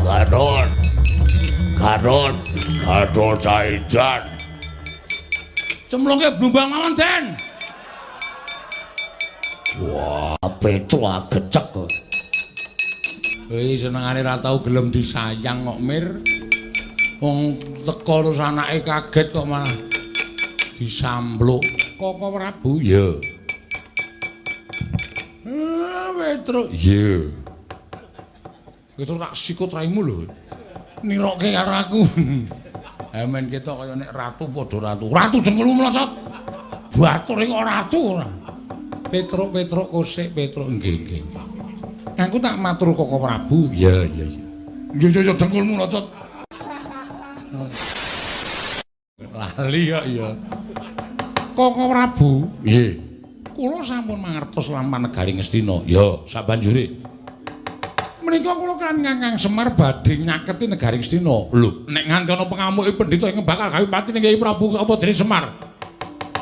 Gatot. Gatot, Gatot Caidan. Cemplungke blumbang mawon, Den. Wah, Petro agecek kok. Hei, senengane ra tau gelem disayang kok, Mir. Wong teko terus anake kaget kok malah disambluk. Koko Prabu, ya. Petro, iya. Petro tak sikut raimu lho. Nirokke karo aku. Men ketok kaya nek ratu padha ratu. Ratu dengkulmu mlosot. Batur kok ratu ora. Petruk Petruk kosek Petruk nggih nggih. Aku tak matur Koko Prabu. Iya iya iya. Iya iya dengkulmu mlosot. Lali kok ya. Koko Prabu, nggih. Kula sampun mangertos lampah negari Ngastina. Ya, sabanjure. Menika kula kan Kakang Semar badhe nyaketi negari Ngastina. Lho, nek nganti ana pengamuke pendhita ingkang bakal gawe pati ning Kyai Prabu apa dene Semar.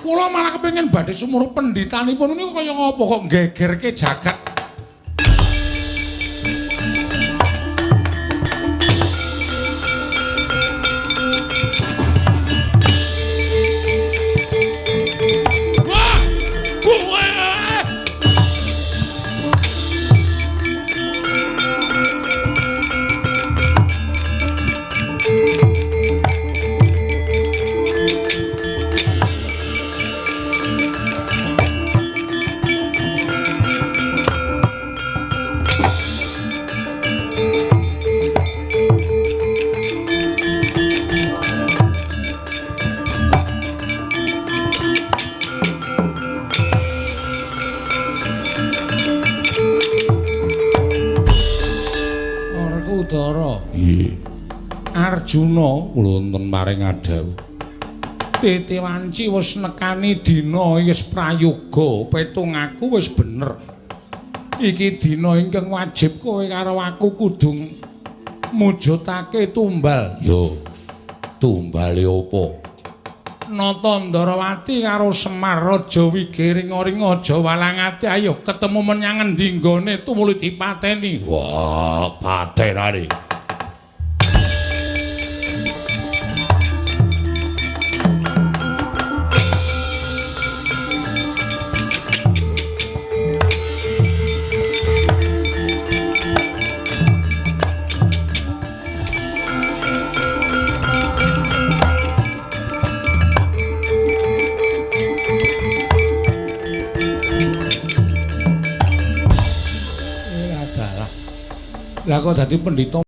Kula malah kepengin badhe sumurup pendhitanipun niku kaya ngapa kok nggegerke jagat. Wah! Kowe! Werkudara. Nggih. Arjuna kula wonten paring adhawuh. Titi wanci wis nekani dina wis prayoga, petung aku wis bener. Iki dina ingkang wajib kowe karo aku kudu mujudake tumbal. Yo. Tumbale apa? Nata Ndarawati karo Semar Raja Wigiringa aja walangati, ayo ketemu menyang endi nggone tumuli dipateni. Wah, patenane. Lah kok dadi pendhita